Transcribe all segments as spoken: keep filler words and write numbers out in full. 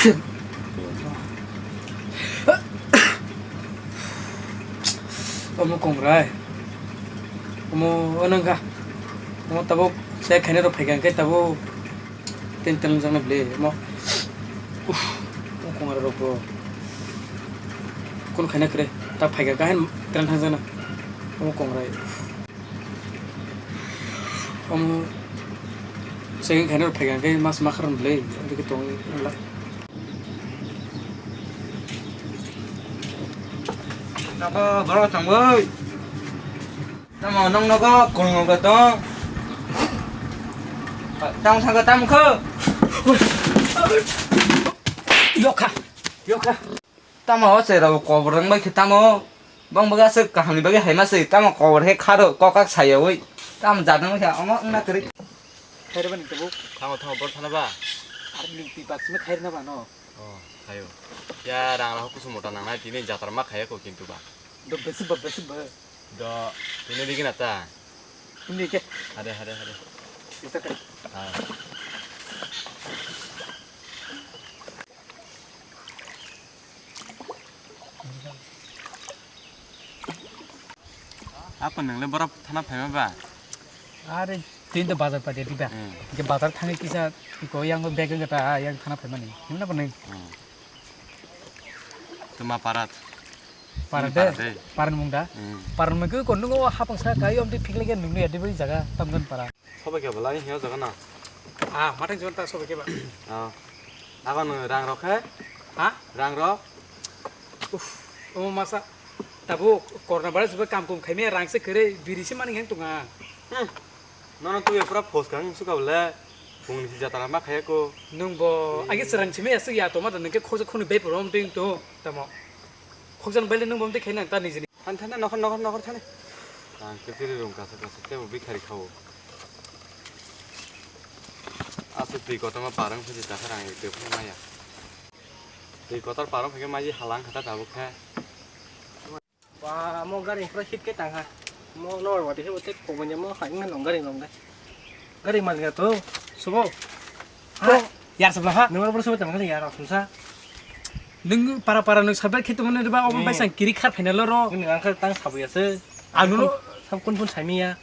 Omo kongrai. Omo onangkha. Omo tabuk se khaina rok phaikha hwnkhe tabuk ten ten jana ble omo. Uff, omo kongrai rok bo. Kun khaina kre. Ta phaikha khe hain ten thang jana. Omo kongrai. Omo second khaina rok phaikha hwnkhe mas ma kharon ble. Omo khe tong wngla. Nogo borok thangwi. Tamo nong nogo kolong nogo tong. Tamo thangkha tamo kho. Yokha. Yokha. Tamo o se rok kobor rang bai khe tamo. Bang baga se kaham ni bagwi hai ma se tamo kobor khe kharo kokak sayawi. Tamo jadang khe omo wngna kwrwi. Khairabani tabuk. Thango, thango, bor thana ba? Ar ni twi bak simi khairna ba no? Oh, khayo. Ya, rang rok kusum mota nangnai, tini jatra ma khaya ko kintu ba. Do besi ba, besi ba. Do, tini digi na ta? Tini ke? Hade, hade, hade. Isa kai. Ha. Apa nang le borok thana phaima ba? Are, tin to bazar padia diba. Hmm. Ke bazar thangwi kisa ko yang bag ga ta yang thana phaimani. Himna bani. Hmm. Tuma parat. Parat de. Parat de. Parat mung da. Hmm. Parat mung ko nungo hapang sa kai om di phikle ke nungni adi bari jaga tamgan para. Sobai khe belai hiya jaga na. Ah, matang jiban ta sobai khe ba. Ah. Abo no rang rok khe? Ha? Rang rok? Uff, omo masa. Tabo korna bara jiba kam kum khaimaya rang se kwrwi biri se mani yang tonga. Hmm. Nono tu ya pura phos kang suka bole. Phung ni si jatara ma khaya ko. Nung bo agi serang simi asuk ya toma da nung khe khoksa khoni bai poro om ding to tamo. Khoksa bai le nung bom de khaina ta nijini. Than, than, nokhor, nokhor, nokhor, than. Ang khe tiri rung kasa, kasa, tebo bikhari khao. Aswk twi kotorma parwng phai di, takhar ang twi phano maya. Twi kotor parwng phai khe mai halang kha ta tabuk khe. Ba, mo gari pura hit khe tang kha. Mo nor wati khe bo tek kobon ya mo hai ma nong gari nong dai. Gari mal ga to, subo. Ha? Yar sabla ha? Nungor bro sobai tongkha ya rok sumsa. Nung para para nung sabda khe tongmani ba obo bai sang kiri khar phaina loro. Nung ang kha tang sabuya se. Ang nuno sam kun kun saimiya.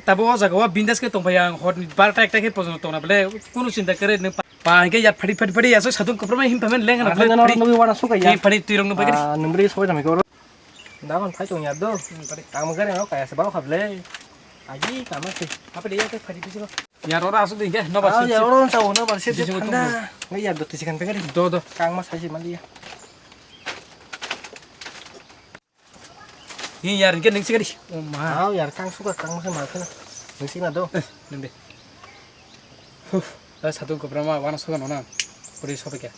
Tabo o jaga o bindas khe tongphai ang hor ni barta ekta khe pojono tongna bele kunu chinta kare nung pa hingke ya phadi phadi phadi asok satung kopro mai him phamen leng na phadi phadi. Nung wana suka ya. Phadi twi rok nung bai. Nung bri sobai tongkha. Dagon phai tong ya do. Hmm, pare. Tamo gari no kaya se bau khable. Aji kama se. Apa dia ke phadi bisi ko. Ya rora asu ding ke no ba. Ah, ya rora sa no ba se thanda. Ngai ya do tisi kan pegari. Do do. Kang ma sai se mali ya. Hi ya rinke ning sigari. Oh ma. Ah, ya kang suka kang ma se ma kana. Ning signa do. Nende. Huh. Satu ke berapa wana suka nona. Puri sope kya.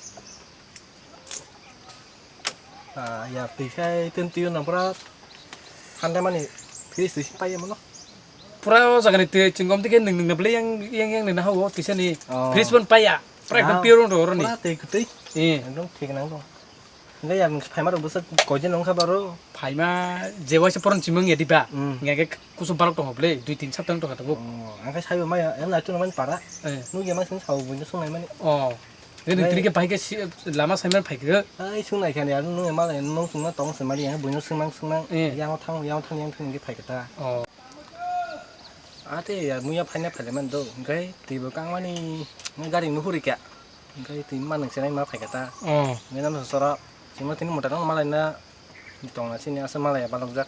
Ah, ya, twi khai tun twi nang pura thanda mani fridge twi si paiya mano. Pura o jaga ni twi chingom tike nung nung na bele yang yang yang nung na hawo twi sani fridge bon paiya. Pura ekdom pure ro ro ni. Pura twi kwtwi. Eh. Ekdom thik nang dong. Ngai yang phaima ro bwswk koijen nong kha baro. Phaima je waisa poron chimang ya diba. Ngai ke kusum balok tong bele dui tin saptang tong kha tabuk. Oh, ang khai sayo maya, em na tu nang mani para. Eh. Nung ya ma sing sawo buino sung nai mani. Oh. Nini tini ke bahai ke si-, lama saiman phai ke. Ai, sung nai khani, aro nung ma lai, nung sung na tong se mari, buino sung nang, sung nang, yang thang, yang thang, yang thang ke phai ke ta. Oh. Ate ya, muya phai na phai man do, gai, ti bo kang mani, ngai gari nu huri kya. Gai, ti ma nang se nai ma phai ke ta. Oh. Ngai nam sora, sing ma tini mota kang ma lai na, tong na sini asa ma lai ya balok jak.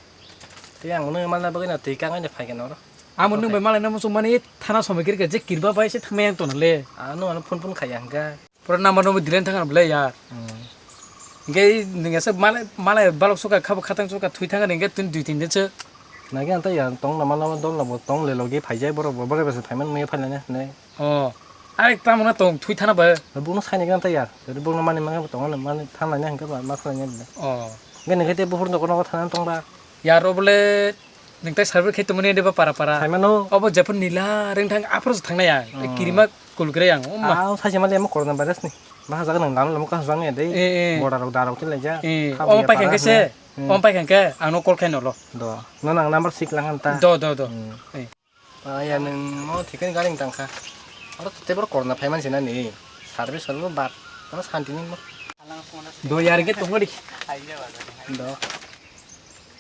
Ti ang nung ma lai bagai na, ti kang ngai phai ke noro. Amo nung bai malai na muchung mani thana somoi kiri ka je kirba bai se thangmai ang tona le. Ano ano phone phone khaya hingka. Pura number number dilen thang bele ya. Hmm. Hingke nung asa malai malai balok suka khabo khatang suka thui thang hingke tun dui tin din se. Nage anta ya tong nama nama dol labo tong le logi phai jai borok bo bagre bese phai man me phai lane ne. Oh. Arek tamo na tong thui thana ba. Buno sai nage anta ya. Jadi buno mani mangabo tong mani thang lane hingke ba ma phai lane. Oh. Hingke nung khe te buhur nogo nogo thana tong ba. Yaro bole nung tai serve khe tongmani de ba para para. Saimano. Obo jephun nila rengthang aphuru se thangnai ang. Hmm. Kirima kulgre ang. Umma. Aw, saisi mali amo corona virus ni. Bahajak nung lam lam kaham jang ya de. Eh, eh. Borda rok da rok tin laija. Eh, om pai khangke se. Hmm. Om pai khangke ang no call khai nolo. Do. No nang number sik lang han ta. Do, do, do. Hmm. Eh. Ah, ya nung mo thikani gari tang kha. Aro tei bor corona phai man sinani. Service holo bad. Tamo santi ni mo. Do yar ke tongori. Do.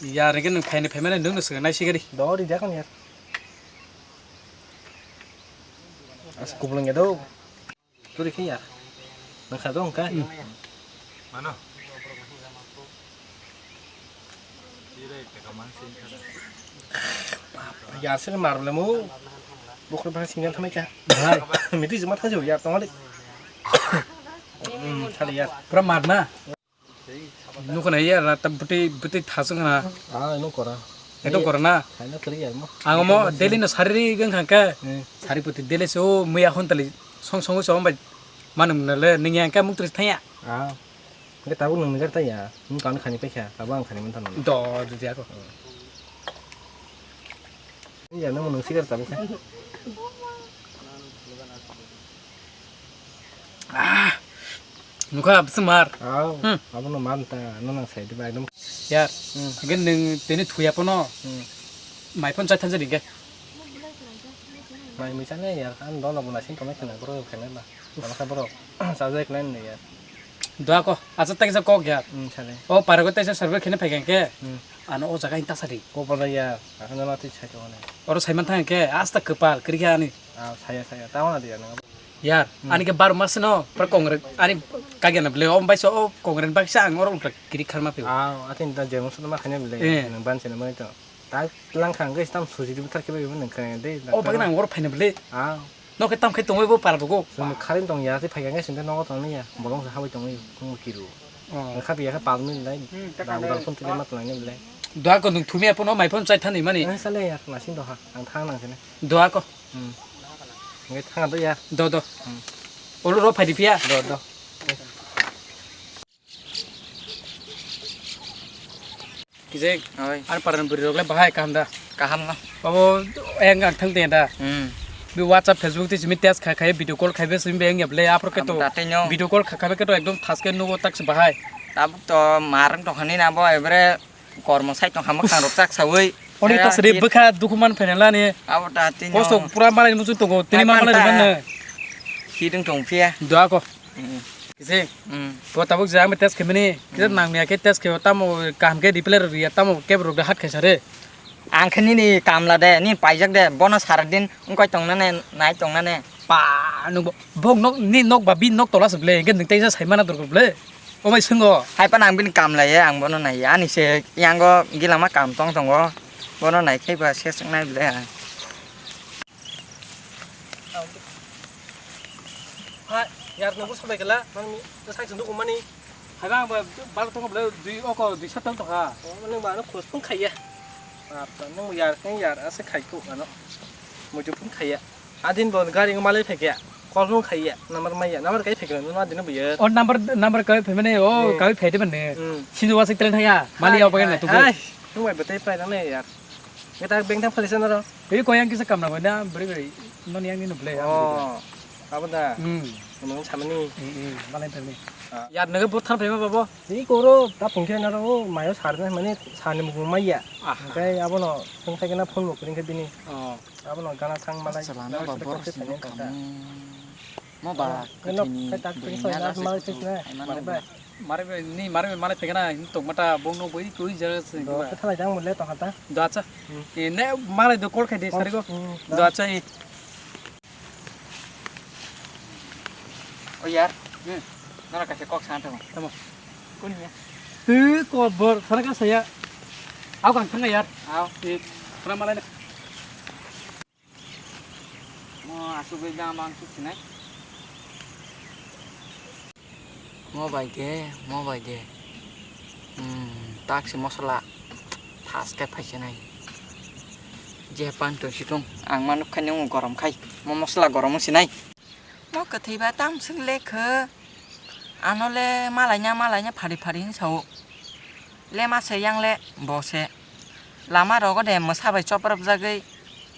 Yar ke nung khaini phaimani nung nusuk nai sigari. Do ri jakon yar. As kubulung ya do. Turi khe yar. Nang kha do hwnkha. Mano. Yar sini mar le mu. Bukhur bang sini thamai kha. Miti juma thajo yar tongori. Hmm, thali yar. Pura mar na. Nukho na yar na tam bwtwi bwtwi thasung na. Ah, nukora. Ekdom kora na. Khaina kwrwi yar mo. Ang mo daily no sari wng kha khe. Hmm. Sari pwtwi daily se o muya hon tali song song se ombai manung na le nung yang khe muk tris thaya. Ah. Hwnkhe tabuk nwng nukjak taiya, nwng kano khani paikha, abo ang khani manthono. Do, do, do, ako. Ya, nwng nwng sikar tabuk kha. Ah, nukha, bwswk mar. Aw, hmm. Abono mar ta, ano nang sai diba ekdom. Yar, hmm. Hwnkhe nwng tini thuya pono, hmm. Mai phone chai thansa ringkhe. Mai mui chane yar, ang dola bo naising tongnai khwna, boro khainai ba. Tamo khe borok chajak nai nini ya. Dua ko, acha tei kisa kok ya. Hmm, sale. O parago tei sa survey khene phai khe. Hmm. Ano o jaga inta sari. Ko bana ya, ano na tei sai tongane. Oro saiman thang khe, asta kwpal, kri khe ani. Ah, saya, saya. Tamo na dia nang. Yar, hmm. Ani ke bar mas no, pra kongre, ani kagena ble, om bai so o kongre bak sa ang oro ulta kri kharma pe. Ah, atin ta jemo so ma khane ble. Eh. Nang ban se na mai to. Ta lang khang ge stam suji di buthar ke bai nang khane de. O bagna ang oro phaina ble. Ah. No khe tam khai tongwi bo par bugo. Chwng kharing tong ya, tei phai khe sinde nogo tong ya. Bolong sa habai tongwi tong kiru. Oh. Ang kha biya kha pal min lai. Hmm, ta da kang udan dai. Phone tile ma tong ni ble. Dua ko nung thumia pono mai phone chai thani mani. Ang sale ya, na sin do ha. Ang thang nang sene. Dua ko. Hmm. Ngai thang do ya. Do, do. Hmm. Olo ro phai di pia. Do, do. Kijeng, oi. Ar paran buri rok le bahai kaham da? Kaham no. Abo eng ang thang de da. Hmm. Bi WhatsApp, Facebook ti simi test khai khai video call khai be simi be eng yable apro ke to. Abo da tei no. Video call khai khai be ke to ekdom thas ke nugo tak se bahai. Tabuk to marang to hani na bo ebre kormo sai tong hama khang rok chak sawi. Oni tas re bwkha dukhu man phaina lani. Abo da tei no. Kosto pura malai muchung tongo. Tini ma malai rwmano. Hidung tong phiya. Dua ko. Mm. Kisi? Mm. Bo tabuk je ang test khaimani, kisa nang ya khe test khaio, tamo kaham khe reply rwya, tamo kebo rok de hat khaisa re. Ang khe nini kamla de, nini paijak de, bono sara din wngkoi tongnane, nai tongnane. Pa, nwng bo, bo nok, ni nok ba, bi nok tola se ble, hingke nwng teisa saimana dorkor ble. O bai swngo. Hai phano ang bini kamla ye, ang bono nai ya, ani se yango gilama kam tong tongo, bono nai khe ba se swngnai ble ang. Hai, yar nungbo sabai kala, nang ni, nang sai sunduk umani. Hai bang, ba, bal tong bla, dui oko, dui sat tong tong ha. Oh, nang ba, nang khos pun khaiya. Apa, nang yar, nang yar, asa khai ko, ano. Muju pun khaiya. Adin bon gari nang malai phekya. Kol pun khaiya, namar maya, namar kai phekya, nang adin bo yar. Oh, number, number kai phemene, oh, eh. Kai phede bane. Hmm. Sindu wasik telen thaya, mali hai, au bagen hai, tu. Hai, nang bai betai pai nang ne yar. Kita bengtham khali sana ro. Tei koyang kisa kamna bai na bwrwi bai noni yang ni nuble. Oh, abo da. Hmm. Nung samani. Hmm, hmm, malai tani. Ah. Yar naga bot thar phema babo. Tei koro ta phungkhe na ro mayo sar na mane sani mukung maiya. Aha. Kai abo no phung khai na phone mukung khe bini. Oh. Abo no gana thang malai. Chala na ba bor sini kamu. Mo ba, ah, kathini no, kai tak bwrwi sini na malai sini na. Mare bai. Mare bai, ni mare bai malai phekena, ni tokmata bongno boi koi jara se. Do, ba. Khe thalai jang mole to hata. Do acha. Hmm. E, ne malai do call khai de, oh, sari go. Hmm, do. Do acha e. O yar. Hmm. Nara kaisa kok sa tamo. Tamo. Kun ya? Tu ko bor, sana ka saya. Au kang thanga yar. Au. E, pura malai na. Mo asugwi bang bang suk sinai. Mo bai de, mo bai de. Hmm, tak si mosola. Thas khe phai sinai. Je pan tong si tong. Ang ma nuk khai nung gorom khai. Mo mosola gorom sinai. Mo kwthwi ba tam swk le kho. Ano le malaina, malaina phari phari hin sao. Le ma se yang le bo se. Lama rogo de mwsa bai choprop jagwi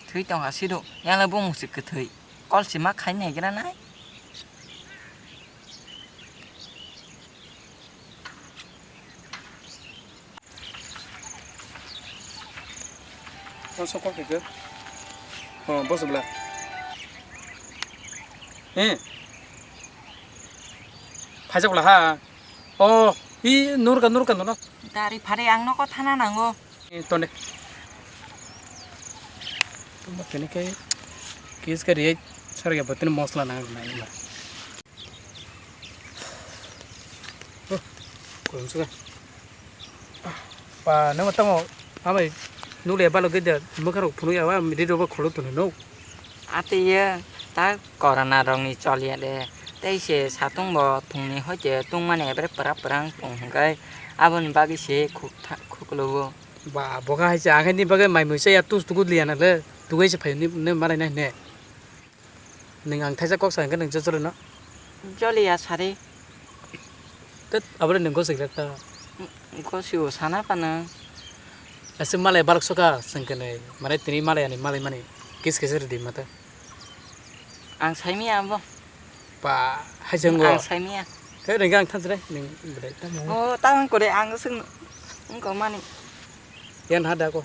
thwi tongkha sido. Yang le bo mwswk kwthwi. Kol si ma khai nai gra nai. Ang sokol khe khe. Oh, boss bla. Eh. Phaijak la ha. Oh, i nurka, nurka, nurka. Dari phari ang noko thana nango. Eh, tonde. Tuma kene ke kis ke riai sarga batini mosla nang nang na. Oh, kurung suka. Pa, nang tamo amai nule balo gede mukha rok phunu ya wa midi roba kholo tunu no. Ate ye ta corona rok ni chol ya de. Tei se satung bo phung ni hoite tung mani ebre pwra pwrang tung hwnkhe aboni bagwi se khuk tha-, khuklo o. Ba, boga hai se ang ni bagwi mai mui se ya tus tugut liya na le. Tugai se phayo ni, ne malai nai ne. Nwng ang thaisa kok sa hwnkhe nwng joto rwno? Joliya sari. Tet, aboni nwng gosik rek ta. Gosio sana phano. Aswk malai balok soka swng kwnwi, mane tini malai ani malai mani kis kisa rwdi mata. Ang saimiya abo. Pa, hai jwngo. Ang saimiya. Khe rwngkha ang thansa re, nwng belai tamo. Oh, tamo kore ang swng wngkha mani. Yan ha da ko.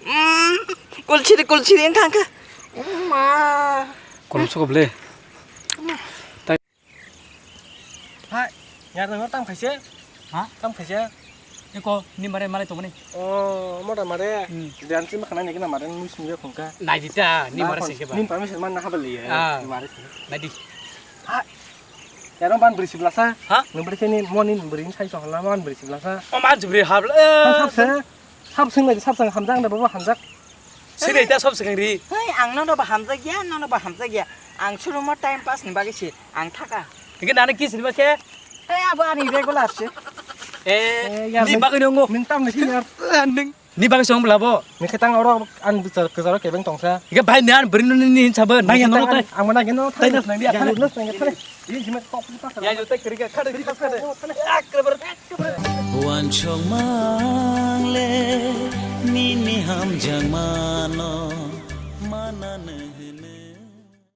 Mm, kulchiri, kulchiri wngkha, wngkha. Ma. Kolom soko ble. Hai, yar nang tam khaise? Ha? Tam khaise? Eko, ni mare mare tongmani. Oh, mota mare. Hmm. Dan si makana ni kena mare nung sungja khungka. Nai dita, ni mare singke ba. Ni permission man na habal ya. Ah. Ni mare sing. Nai di. Ha. Yar ban beri sebelas ha? Ha? Nung beri sini, mo ni beri ni sai so hala man beri sebelas ha. Oh, man jubri habal. Sab se. Sab sing lagi, sab sing hamjak, anda bawa hamjak. Sini ita sab sing ri. Hei, ang nono ba hamjak ya, nono ba hamjak ya. Ang surumo time pass ni bagwi si, ang thaka. Hingke nani kis ni ba khe? Hei, abo ani regular se. Eh, ni bagwi nongo. Ning tam ni sini yar. Ning. Ni bagwi song bela bo. Ni khetang oro an bichar kecharo kebeng tongsa. Hingke bai ni an beri ni ni sabo. Bai yang nono tai. Ang mana geno tai. Tai nas nang dia. Ya, nas nang dia. Ya, juta kerja, kada, kerja, kada. Wansok mangle nini hamjak mano mananw hwnwi.